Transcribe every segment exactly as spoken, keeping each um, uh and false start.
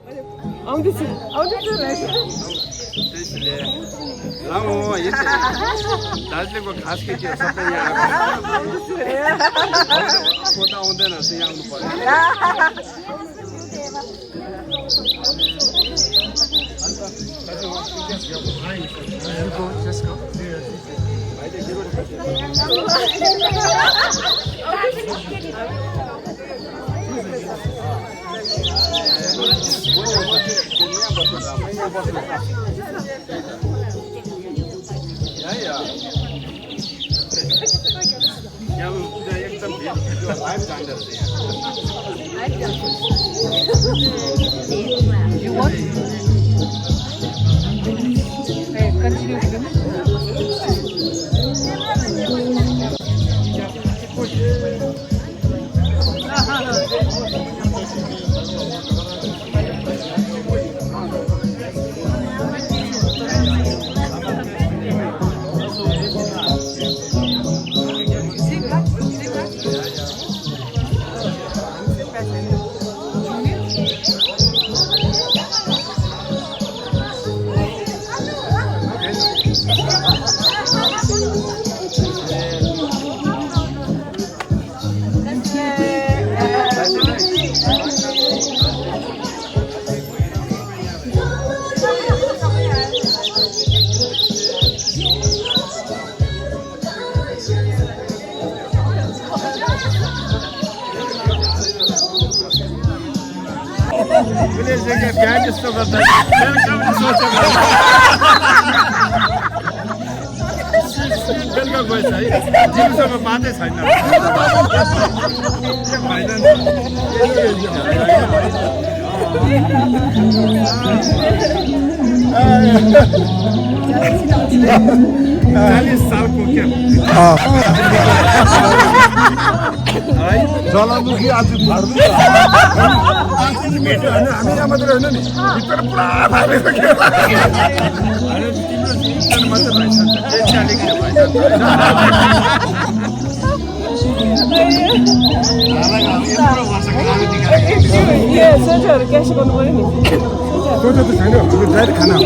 आउँदैछु, आउँदैछु। त्यसैले लामो यति दार्जिलिङको घाँस के के सबै यहाँ आएको। कोता आउँदैन, चाहिँ आउनु पर्यो। या, या। यहाँ एकदम भिड, भिड, लाइभ जाँदो रहेछ यहाँ। You want? Hey, continue with them. Village जगह प्याज जस्तो गर्दा वेलकम सोचेको। बेलुका गएछ है, जिउसँग बाटै छैन। भएन नि। चालिस सालको क्या? अँ। है? ज्वालामुखी आज फाट्दैछ। आज पनि भेट्यो होइन, हामी यहाँ मात्रै होइन नि, भित्र पुरा फालेको के? होइन, तिम्रो चाहिँ भित्र मात्रै रहेछ नि त, बेच्चा अलिकति भएछ नि त। ए, सोचेहरू क्यास गर्नु पऱ्यो नि। सोचे त छैन, डाइरेक्ट खाना हो।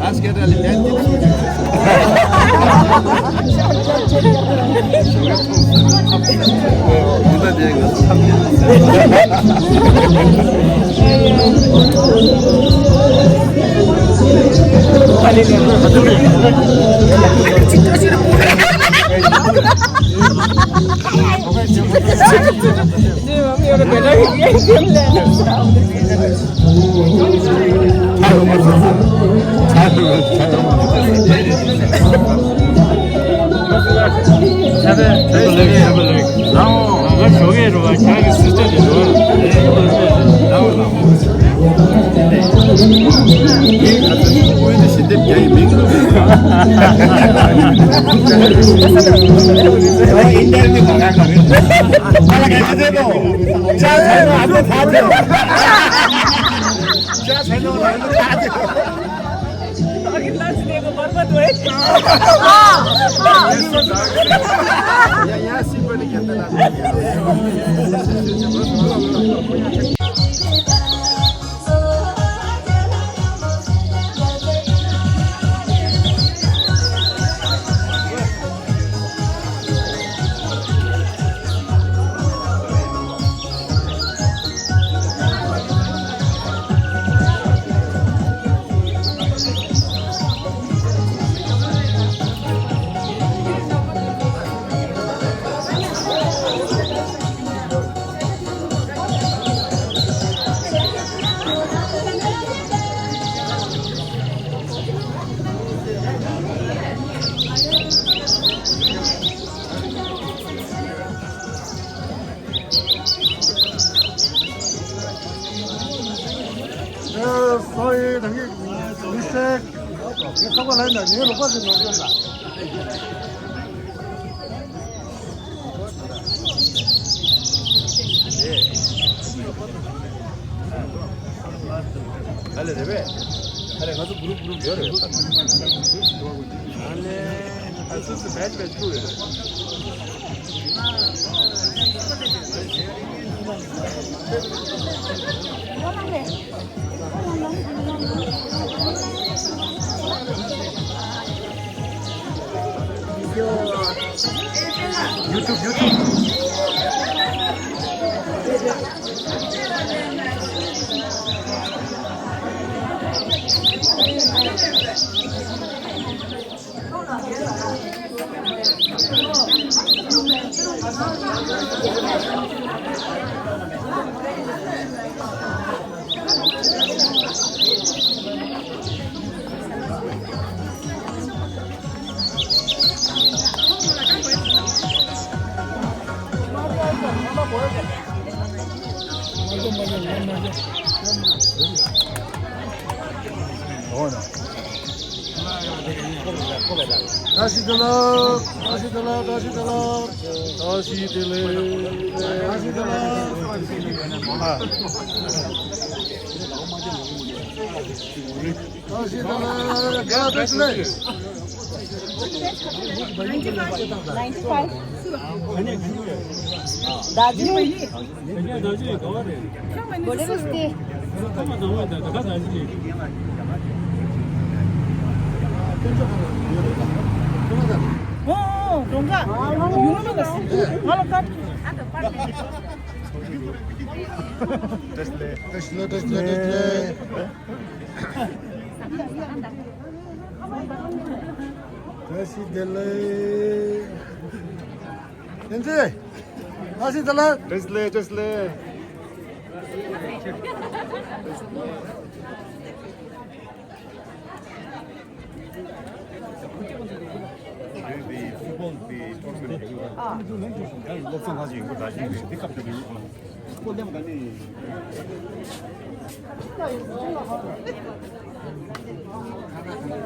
आज केटाले बिहान दिन सोचे। अघिल्ला जिलेको बर्बाद भयो। यहाँ, यहाँ सिपले घेर्दै लाग्यो। ए, सरी, मिस्टेक। यो सबैलाई नि, यो लोकल चाहिँ नदिनु न। अरे, रेबे। अरे, ང་ཚོ་གུ་རུབ་གུ་རུབ་ཡོད་རེད། ཨ་ལེ། YouTube, YouTube. བཀྲ་ཤིས་བདེ་ལེགས། བཀྲ་ཤིས་བདེ་ལེགས། བཀྲ་ཤིས་བདེ་ལེགས། བཀྲ་ཤིས་བདེ་ལེགས། བཀྲ་ཤིས་བདེ་ལེགས། བཀྲ་ཤིས་བདེ་ལེགས། ཨ། བཀྲ་ཤིས་བདེ་ལེགས། བཀྲ་ཤིས་བདེ་ལེགས། Ninety five. Ninety five. Daddy. What is this? Oh, oh, oh, you know this? Hello, cut. བཀྲ་ཤིས་བདེ་ལེགས། བཀྲ་ཤིས་བདེ་ལེགས། བཀྲ་ཤིས་བདེ་ལེགས། བསྟན་འཛིན། བཀྲ་ཤིས་བདེ་ལེགས། བཀྲ་ཤིས་བདེ་ལེགས། བཀྲ་ཤིས་བདེ་ལེགས།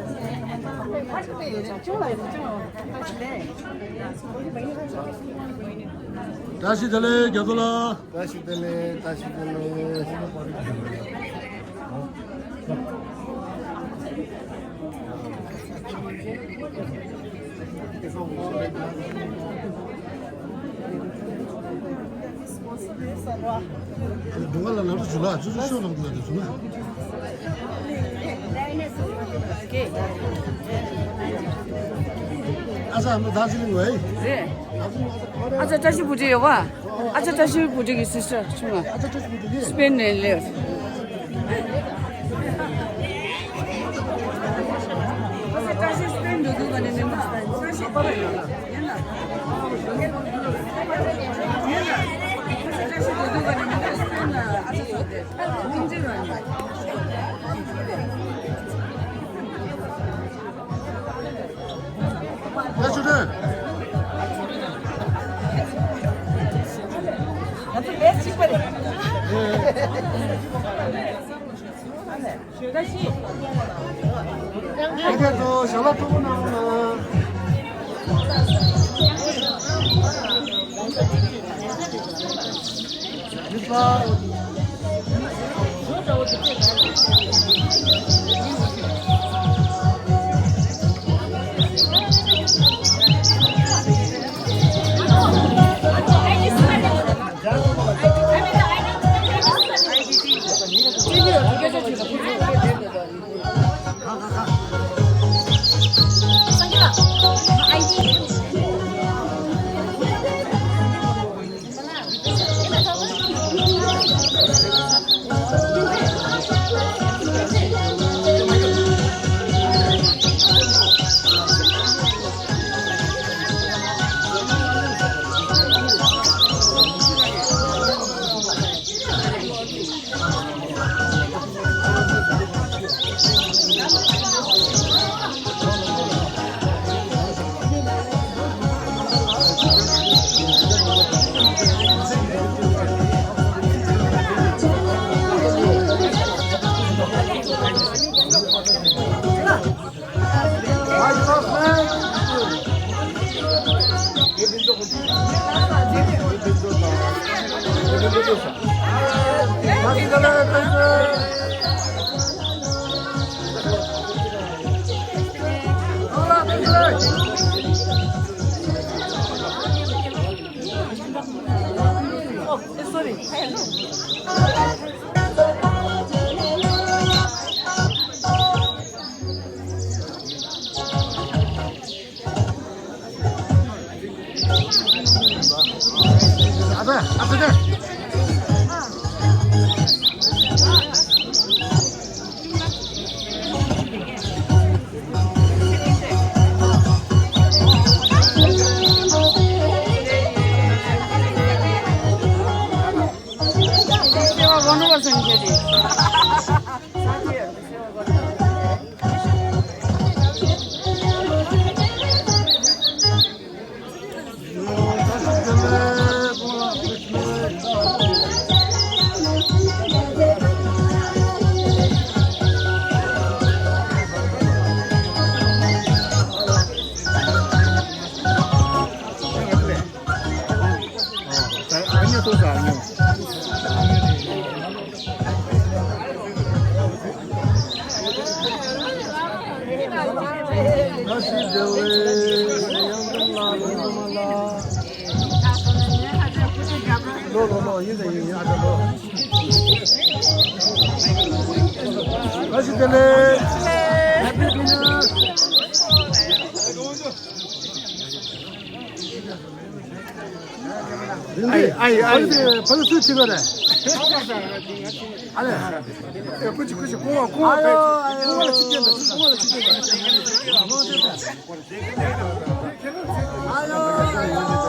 བཀྲ་ཤིས་བདེ་ལེགས་རྒྱ་མཚོ་ལགས། བཀྲ་ཤིས་བདེ་ལེགས། བཀྲ་ཤིས་བདེ་ལེགས། སྒྲུང་བ་ལ་ལམ་དུ་བྱུང་ལ་ཆུ་ཚོད་ཤོག་ལམ་དུ་ལ་དུ་བྱུང་ལ། ཨ་ས་མ་ད་ཅི་ལིང་བའི། རེད། ཨ་ཅག་བཀྲ་ཤིས་བུ་ཁྲིད་ཡོད་པ། ཨ་ཅག་བཀྲ་ཤིས་བུ་ཁྲིད་ཀྱི་སི་སི་ཊར་ཆུང་བ། ཨ་ཅག་བཀྲ་ཤིས་བུ་ཁྲིད་ཀྱི། སི་པེན་ནས་སླེབས། ཨ་ཅག་བཀྲ་ཤིས་སི་པེན་འགྲོ་དུས་ག་ནས་ནས་མ་བཀྲ་ཤིས་པ་ར་ཡོད་ལ། ཡིན་ལ། ཡིན་ལ། ཨ་ཅག་བཀྲ་ཤིས་འགྲོ་དུས་ག་ནས་ནས་མ་སི་པེན་ལ་ཨ་ཅག་ཡོད་དེ། ཨ་ཅག་ཁྱིམ་ཆེ་ར་ཡིན། ཡ་ཆུ་ཁྲོད། ང་ཚོ་བེས་གཅིག་པ་རེད། ཨེ། ཨེ་ཀྱེ་ཚོ་ཞལ་ལག་མཐུག་པོ་གནང་རོགས་གནང་། ཨའི་ཨའི་ཨའི། ཕ་གི་སུ་ཁྲིད་པ་རེད། ཨ་ལེ། ཀུ་ཅི་ཀུ་ཅི་ཀོ་བ་ཀོ་བ། ཨ་ཡོ་ཨ་ཡོ། ཀོ་བ་ལ་ཅི་སྐྱེས་འདུག་ཀོ་བ་ལ་ཅི་སྐྱེས་འདུག་ཨ་ཡོ་ཨ་ཡོ།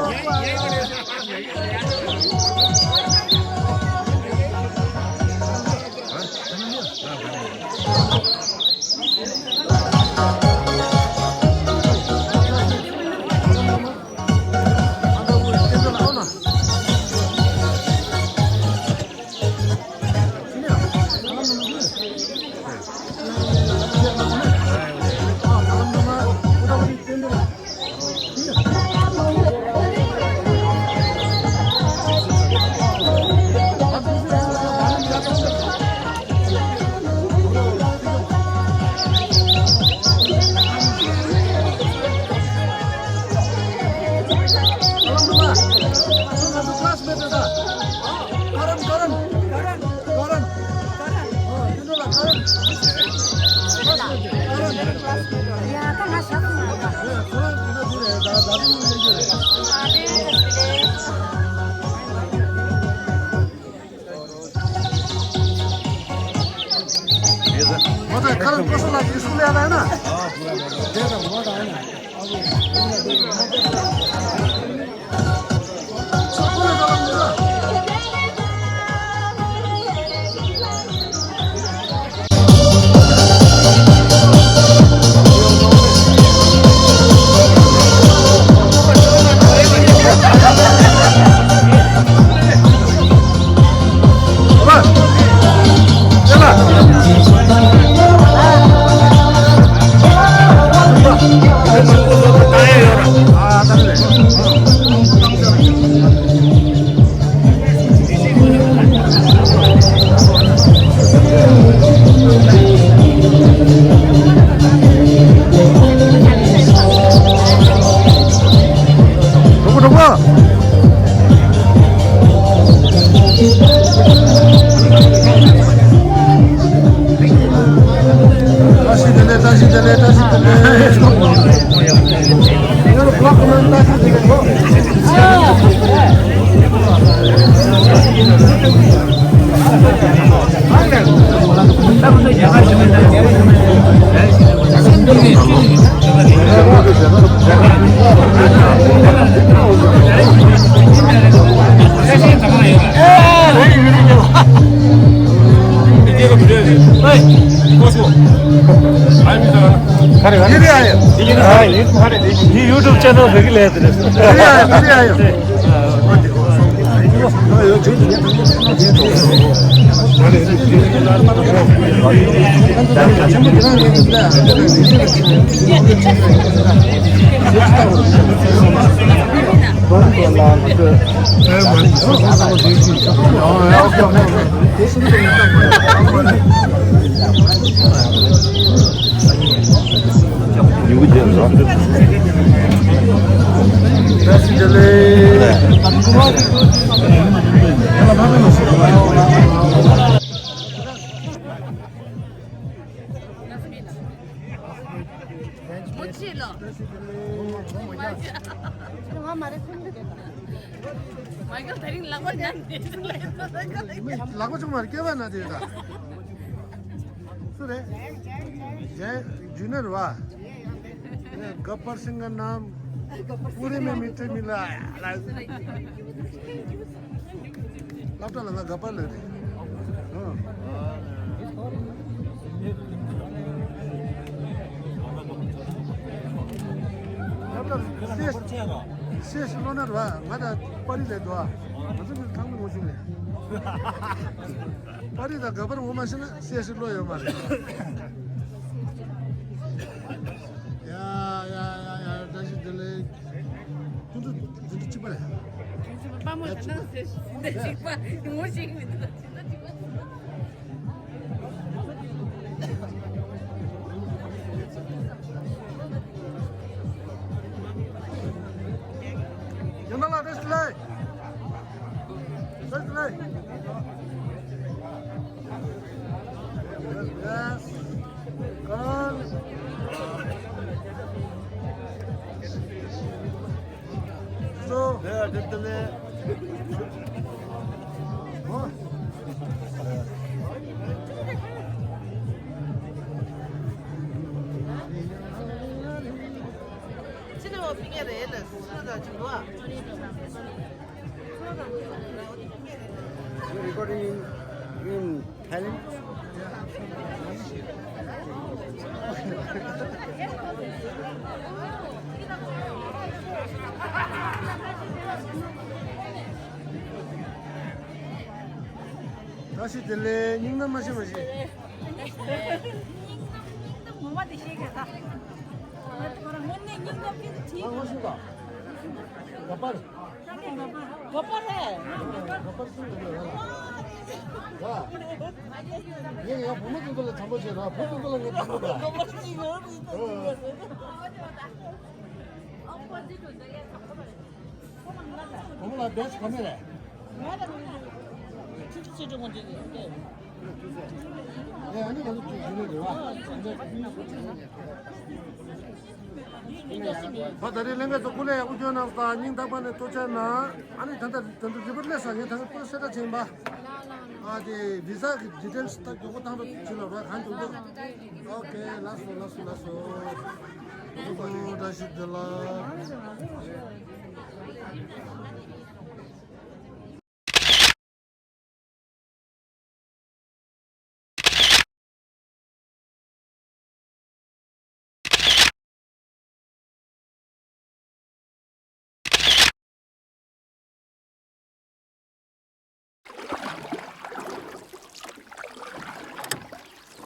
YouTube channel ཕ་གི་ལས་དེ་རེད། མ་གི་དེ་རིང་ལག་པ་ཉར་ནས་ལག་པ་ཅུང་མར་སྐྱེ་བ་ན་དེ་ད། སུ་རེད། ཇེ་ཇུ་ནར་བ། ག་པར་སིང་ག་ནམ། པུ་རི་མེ་མི་ཏྲེ་མི་ལ། སློབ་གྲྭ་ལ་ང་ག་པར་ལ་རེད། སློབ་གྲྭ་སེ་སེ་སི་ལོ་ནར་བ་ང་ད་པར་རིས་ལས་དོ། ང་ཚོ་མི་ཐང་མི་ངོ་ཤུགས་ལས། པར་རིས་དང་ག་པར་ངོ་མ་ཤེས་ན་སེ་སེ་ལོ་ཡོད་མ་རེད། ཡ་ཡ་ཡ་ཡ་བཀྲ་ཤིས་བདེ་ལེགས། ཁྱོད་ཚོ་འཛིན་གྲྭ་གཅིག་པ་རེད། དཔའ་མོ་དང་ནང་སེ་འཛིན་གྲྭ་གཅིག་པ་ངོ་ཤེས་མི་འདུག་འཛིན་གྲྭ་གཅིག་པ། ཡོན་ཏན་ལགས་བཀྲ་ཤིས་བདེ་ལེགས། བཀྲ་ཤིས་བདེ་ལེགས། Yes, yes. Come on. So, yeah, definitely. You recording in, in Thailand? བཀྲ་ཤིས་བདེ་ལེགས། སྙིང་གཏམ་མ་བཤད་མ་བཤད། སྙིང་གཏམ་སྙིང་གཏམ་ངོ་མ་དེ་བཤད་གི་ད། ང་ཁོ་རང་དངོས་གནས་སྙིང་གཏམ་དེ་དྲིས། ང་ངོ་ཤེས་པ། ག་པར། ག་པར་རེད། ག་པར་སུ་རེད་ལ། ཡ། ངས་ཡང་བུ་མོ་དེ་ཚོ་ལ་དྲང་པོ་བྱས་ར། བུ་དེ་ཚོ་ལ་ངས་དྲང་པོ་ག་ག་པར་ཅིག་ཡོད་རེད། བུ་མོ་ལ་བེས་ག་ནས་རེད། ང་ལ་ཁྲིག་ཁྲིག་ཁྲིག་ཁྲིག་ཁྲིག་ཁྲིག་ཁྲིག་ཁྲིག་ཨ་ནི་ང་ཚོ་ཁྲིག་ཁྲིག་རེད་བ། ད་ད་རེས་ལྷན་རྒྱས་ཚོ་སྐུ་ལས་ཡག་པོ་སྐྱོན་གནང་སོང་། སྙིང་ཐག་པ་ནས་ཐུགས་རྗེ་གནང་། ཨ་ནི་ད་ལྟ་ད་ལྟ་རི་པོར་ཊི་སླེབས་སོང་། ངས་ད་ལྟ་པོ་སེ་ད་ཕྱིན་པ། ཨ་དེ་བི་ཟ་གི་ཌི་ཊེལ་སི་ད་མགྱོགས་པོ་བཏང་རོགས་བྱེད་ལབ་ར། གང་མགྱོགས་པོ། ཨོ་ཁེ། ལགས་སོ་ལགས་སོ་ལགས་སོ། ཨོ་བཀྲ་ཤིས་བདེ་ལེགས།